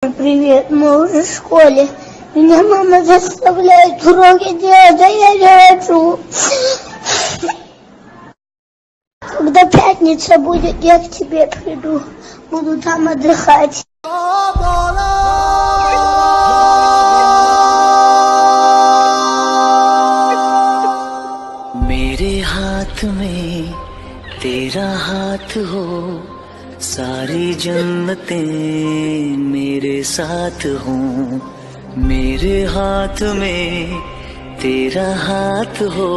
Привет, мы уже в школе. Меня мама заставляет уроки делать, а я не хочу. Когда пятница будет, я к тебе приду. Буду там отдыхать. मेरे हाथ में तेरा हाथ हो, सारी जन्नतें मेरे साथ हों। मेरे हाथ में तेरा हाथ हो,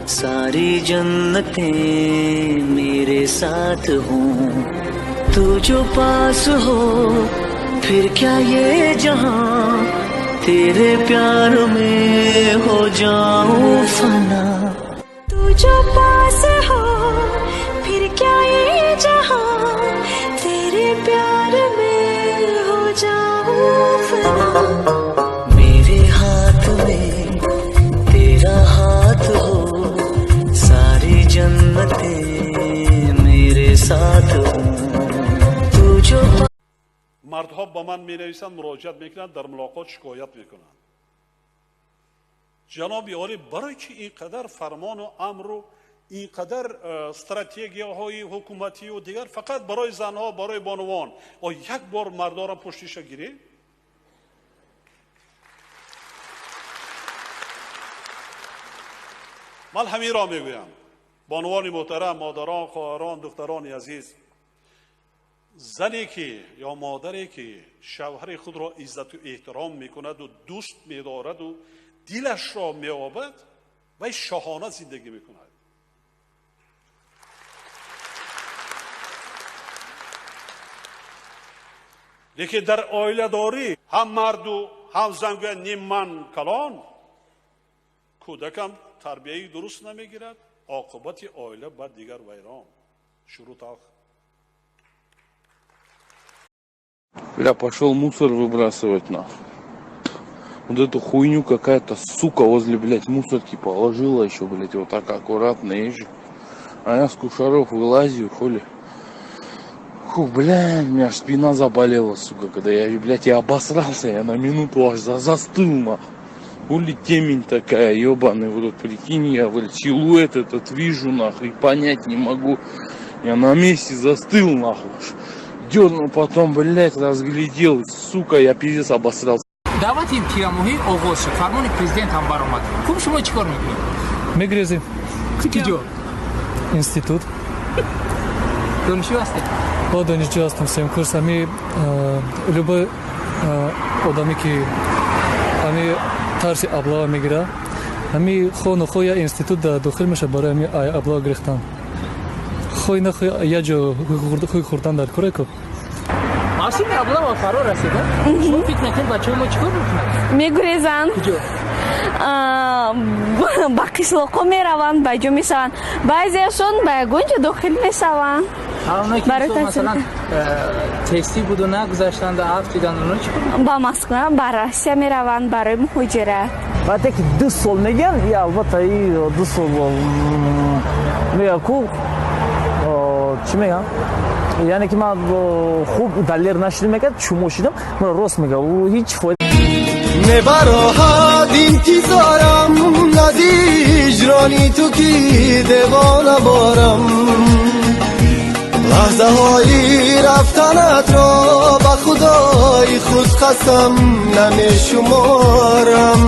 सारी जन्नतें मेरे साथ हों। तू जो पास हो फिर क्या ये जहां, तेरे प्यार में हो जाऊं फना। तू जो पास हो फिर क्या ये जहां, तेरे प्यार में हो जाऊं फना। मेरे हाथ में तेरा हाथ हो, सारी जन्नतें मेरे साथ हो। तू जो Мардҳо ба ман менависанд, муроҷиат мекунанд, дар мулоқот шикоят мекунанд. Ҷаноби олӣ, барои чӣ ин қадар фармону амру, ин қадар стратегияҳои ҳукуматию дигар фақат барои занҳо, барои бонувон? О, як бор мардорам пуштиша гирӣ? Ман ҳаминро мегӯям. Бонувони муҳтарам, модарон, хоҳарон, духтарони азиз, зане ки ё модаре ки шавҳари худро иззату эҳтиром мекунаду дӯст медораду дилашро меобад, вай шоҳона зиндагӣ мекунад. Лекин дар оиладорӣ ҳам марду ҳам зан гӯянд ним ман калон, кӯдакам тарбияи дуруст намегирад, оқибати оила баъд дигар вайрон. Шурӯъ талх. Бля, пошел мусор выбрасывать нахуй. Вот эту хуйню какая-то сука возле, блядь, мусорки положила еще, блядь, вот так аккуратно езжу. А я с кушаров вылазю, хули. Фу, блядь, у меня аж спина заболела, сука, когда я, блядь, я обосрался, я на минуту аж застыл, нахуй. Хули темень такая, ебаный в рот, прикинь, я, блядь, силуэт этот вижу, нахуй, понять не могу. Я на месте застыл, нахуй. Дернул потом, блядь, разглядел, сука, я пиздец обосрался. Даъвати тирамоҳӣ оғоз шуд, фармони президент ҳам баромад. Хуб, шумо чӣ кор мекунед? Мегрезем. Куҷо? Институт. Донишҷӯ ҳастед? О, донишҷӯ ҳастам, сеюм курс. Ами любой одаме ки ами тарси облава мегира, ами хо нохо я институт дохил меша барои ами облава гирифтан. Хой нахой я ҷо хуй хӯрдан дар кореко. Мавсими облава фаро расида. Шумо фикр мекунед, бачаҳои мо чӣ кор мекунанд? Мегурезанд. Куҷо? Ба қишлоқҳо мераванд, ба ҷо мешаванд, баъзеашон ба ягон ҷо дохил мешаванд. Оное ки Барои мисол, масалан, тестӣ буду нагузаштанд, афтиданд, оно чӣ кор мекунанд? Ба Москва, ба Россия мераванд барои муҳоҷират. Вақте ки 2 сол мегӯянд, и албатта и 2 сол мегӯяд ку чӣ мегӯям, яъне ки ман хуб далер нашидам, мегӯяд чумо шидам, ман рост мегӯям, ӯ ҳеҷ фоида Мебароҳад интизорам аз ҳиҷрони ту ки девона борам, лаҳзаҳои рафтанатро ба худои худ қасам намешуморам.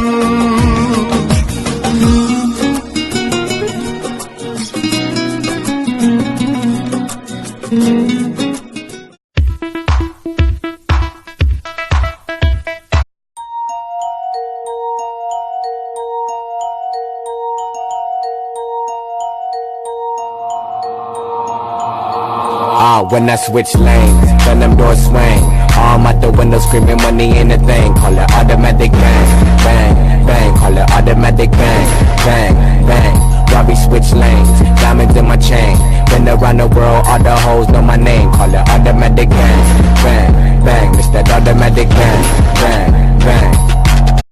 Ah, when I switch lanes, then them doors swing. Arm out the window screaming money ain't a thing. Call it automatic bang, bang, bang. Call it automatic bang, bang, bang. Robbie switch lanes, diamonds in my chain. Been around the world, all the hoes know my name. Call it automatic bang, bang, bang. It's that automatic bang, bang, bang.